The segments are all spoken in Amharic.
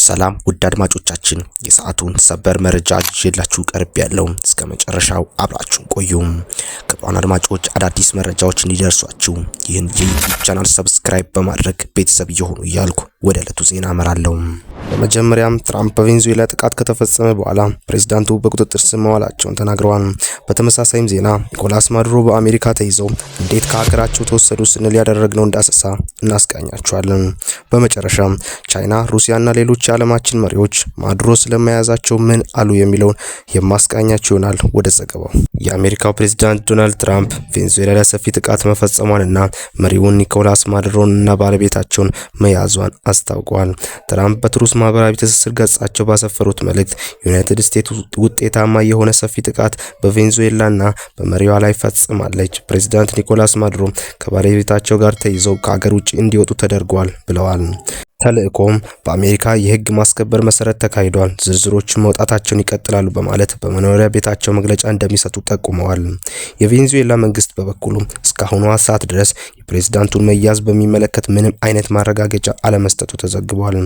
ሰላም ውድ አድማጮቻችን፣ የሰዓቱን ሰበር መረጃ ይዤላችሁ ቀርቤያለሁ፣ እስከ መጨረሻው አብራችሁን ቆዩ። ክቡራን አድማጮች፣ አዳዲስ መረጃዎች እንዲደርሷችሁ ይህን የ YouTube channel subscribe በማድረግ ቤተሰብ ይሁኑ እያልኩ ወደ ዕለቱ ዜና አመራለሁ። በመጀመሪያም ትራምፕ በቬንዙዌላ ጥቃት ከተፈጸመ በኋላ ፕሬዝዳንቱ በቁጥጥር ስር መዋላቸውን ተናግረዋል። በተመሳሳይም ዜና ኒኮላስ ማዱሮ በአሜሪካ ተይዘው እንዴት ከሀገራቸው ተወሰዱ ስንል ያደረግነውን ዳሰሳ እናስቃኛችኋለን። በመጨረሻም ቻይና፣ ሩሲያና ሌሎች የዓለማችን መሪዎች ማዱሮ ስለመያዛቸው ምን አሉ የሚለውን የማስቃኛችሁ ይሆናል። ወደ ዘገባው። የአሜሪካው ፕሬዝዳንት ዶናልድ ትራምፕ ቬንዙዌላ ላይ ሰፊ ጥቃት መፈጸሟንና መሪውን ኒኮላስ ማዱሮን እና ባለቤታቸውን መያዟን አስታውቀዋል። ትራምፕ በ Truth ማህበራዊ ትስስር ገጻቸው ባሰፈሩት መልእክት ዩናይትድ ስቴትስ ውጤታማ የሆነ ሰፊ ጥቃት በቬንዙዌላና በመሪዋ ላይ ፈጽማለች። ፕሬዝዳንት ኒኮላስ ማዱሮ ከባለቤታቸው ጋር ተይዘው ከአገር ውጭ እንዲወጡ ተደርጓል ብለዋል። ተልእኮም በአሜሪካ የህግ ማስከበር መሰረት ተካሂዷል። ዝርዝሮቹ መውጣታቸውን ይቀጥላሉ በማለት በመኖሪያ ቤታቸው መግለጫ እንደሚሰጡ ጠቁመዋል። የቬንዙዌላ መንግስት በበኩሉ እስካሁኗ ሰዓት ድረስ የፕሬዝዳንቱን መያዝ በሚመለከት ምንም አይነት ማረጋገጫ አለመስጠቱ ተዘግቧል።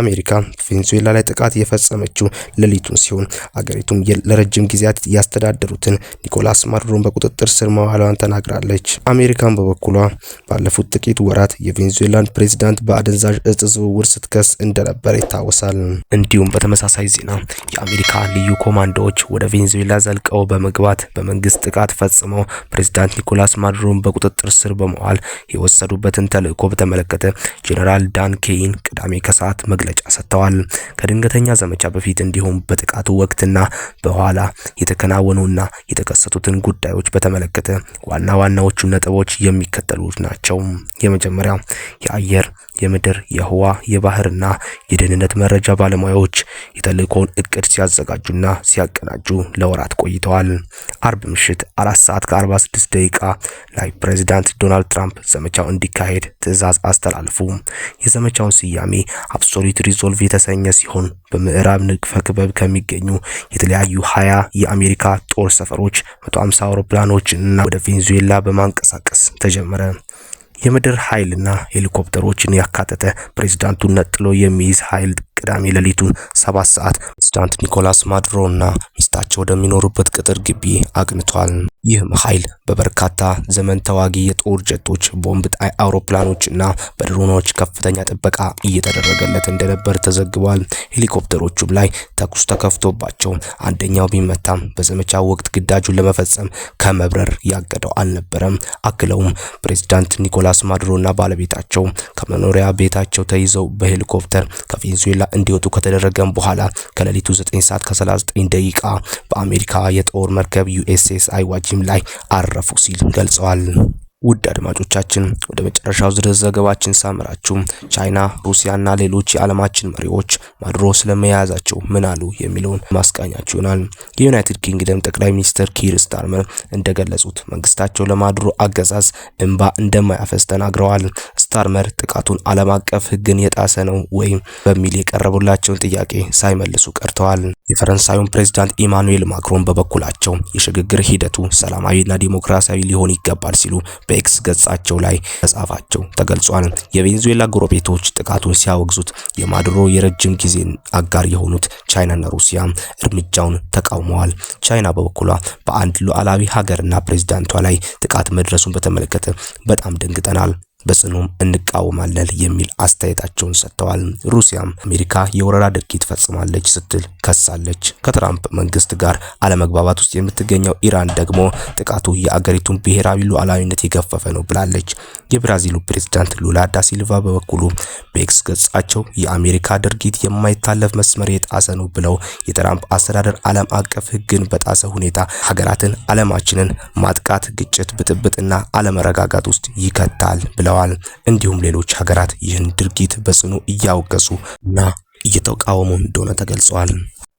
አሜሪካ በቬንዙዌላ ላይ ጥቃት የፈጸመችው ሌሊቱን ሲሆን አገሪቱን ለረጅም ጊዜያት ያስተዳደሩትን ኒኮላስ ማዱሮን በቁጥጥር ስር መዋሏን ተናግራለች። አሜሪካን በበኩሏ ባለፉት ጥቂት ወራት የቬንዙዌላን ፕሬዝዳንት በአደንዛዥ እጽ ዝውውር ስትከስ እንደነበር ይታወሳል። እንዲሁም በተመሳሳይ ዜና የአሜሪካ ልዩ ኮማንዶዎች ወደ ቬንዙዌላ ዘልቀው በመግባት በመንግስት ጥቃት ፈጽመው ፕሬዝዳንት ኒኮላስ ማዱሮን በቁጥጥር ስር በመዋል የወሰዱበትን ተልዕኮ በተመለከተ ጄኔራል ዳን ኬይን ቅዳሜ ከሰዓት መግለጫ ሰጥተዋል። ከድንገተኛ ዘመቻ በፊት እንዲሁም በጥቃቱ ወቅትና በኋላ የተከናወኑና የተከሰቱትን ጉዳዮች በተመለከተ ዋና ዋናዎቹ ነጥቦች የሚከተሉት ናቸው። የመጀመሪያው፣ የአየር፣ የምድር፣ የህዋ፣ የባህርና የደህንነት መረጃ ባለሙያዎች የተልእኮውን እቅድ ሲያዘጋጁና ሲያቀናጁ ለወራት ቆይተዋል። አርብ ምሽት 4 ሰዓት ከ46 ደቂቃ ላይ ፕሬዚዳንት ዶናልድ ትራምፕ ዘመቻው እንዲካሄድ ትዕዛዝ አስተላለፉ። የዘመቻውን ስያሜ Absolute Resolve የተሰኘ ሲሆን በምዕራብ ንፍቀ ክበብ ከሚገኙ የተለያዩ 20 የአሜሪካ ጦር ሰፈሮች 150 አውሮፕላኖች እና ወደ ቬንዙዌላ በማንቀሳቀስ ተጀመረ። የምድር ኃይልና ሄሊኮፕተሮችን ያካተተ ፕሬዝዳንቱን ነጥሎ የሚይዝ ኃይል ቅዳሜ ሌሊቱን 7 ሰዓት ፕሬዝዳንት ኒኮላስ ማዱሮ እና ሚስታቸው ወደሚኖሩበት ቅጥር ግቢ አቅንቷል። ይህም ኃይል በበርካታ ዘመን ተዋጊ የጦር ጀቶች፣ ቦምብ ጣይ አውሮፕላኖች እና በድሮኖች ከፍተኛ ጥበቃ እየተደረገለት እንደነበር ተዘግቧል። ሄሊኮፕተሮቹም ላይ ተኩስ ተከፍቶባቸው አንደኛው ቢመታም በዘመቻው ወቅት ግዳጁን ለመፈጸም ከመብረር ያገደው አልነበረም። አክለውም ፕሬዝዳንት ኒኮላስ ማዱሮ እና ባለቤታቸው ከመኖሪያ ቤታቸው ተይዘው በሄሊኮፕተር ከቬንዙዌላ እንዲወጡ ከተደረገም በኋላ ከሌሊቱ 9 ሰዓት ከ39 ደቂቃ በአሜሪካ የጦር መርከብ USS Iwo Jima ላይ አረፉ ሲል ገልጸዋል። ውድ አድማጮቻችን፣ ወደ መጨረሻው ዝርዝር ዘገባችን ሳመራችሁ ቻይና፣ ሩሲያና ሌሎች የዓለማችን መሪዎች ማዱሮ ስለመያዛቸው ምን አሉ የሚለውን ማስቃኛችሁ ይሆናል። የዩናይትድ ኪንግደም ጠቅላይ ሚኒስትር ኪር ስታርመር እንደገለጹት መንግስታቸው ለማዱሮ አገዛዝ እንባ እንደማያፈስ ተናግረዋል። ስታርመር ጥቃቱን ዓለም አቀፍ ሕግን የጣሰ ነው ወይም በሚል የቀረቡላቸውን ጥያቄ ሳይመልሱ ቀርተዋል። የፈረንሳዩን ፕሬዝዳንት ኢማኑኤል ማክሮን በበኩላቸው የሽግግር ሂደቱ ሰላማዊና ዲሞክራሲያዊ ሊሆን ይገባል ሲሉ በ X ገጻቸው ላይ መጻፋቸው ተገልጿል። የቬንዙዌላ ጎረቤቶች ጥቃቱን ሲያወግዙት የማዱሮ የረጅም ጊዜ አጋር የሆኑት ቻይናና ሩሲያ እርምጃውን ተቃውመዋል። ቻይና በበኩሏ በአንድ ሉዓላዊ ሀገርና ፕሬዝዳንቷ ላይ ጥቃት መድረሱን በተመለከተ በጣም ደንግጠናል፣ በጽኑም እንቃወማለን የሚል አስተያየታቸውን ሰጥተዋል። ሩሲያም አሜሪካ የወረራ ድርጊት ፈጽማለች ስትል ከሳለች። ከትራምፕ መንግስት ጋር አለመግባባት ውስጥ የምትገኘው ኢራን ደግሞ ጥቃቱ የአገሪቱን ብሔራዊ ሉዓላዊነት የገፈፈ ነው ብላለች። የብራዚሉ ፕሬዝዳንት ሉላ ዳ ሲልቫ በበኩሉ በ X ገጻቸው የአሜሪካ ድርጊት የማይታለፍ መስመር የጣሰ ነው ብለው የትራምፕ አስተዳደር ዓለም አቀፍ ሕግን በጣሰ ሁኔታ ሀገራትን ዓለማችንን ማጥቃት ግጭት፣ ብጥብጥና አለመረጋጋት ውስጥ ይከታል ብለዋል። እንዲሁም ሌሎች ሀገራት ይህን ድርጊት በጽኑ እያወገዙ እና እየተቃወሙ እንደሆነ ተገልጿል።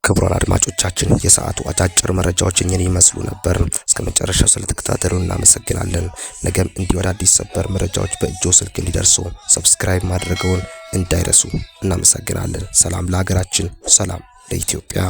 ክቡራን አድማጮቻችን፣ የሰዓቱ አጫጭር መረጃዎች እኚህን ይመስሉ ነበር። እስከ መጨረሻው ስለተከታተሉ እናመሰግናለን። ነገም እንዲሁ አዳዲስ ሰበር መረጃዎች በእጆ ስልክ እንዲደርሱ subscribe ማድረግዎን እንዳይረሱ። እናመሰግናለን። ሰላም ለሀገራችን፣ ሰላም ለኢትዮጵያ።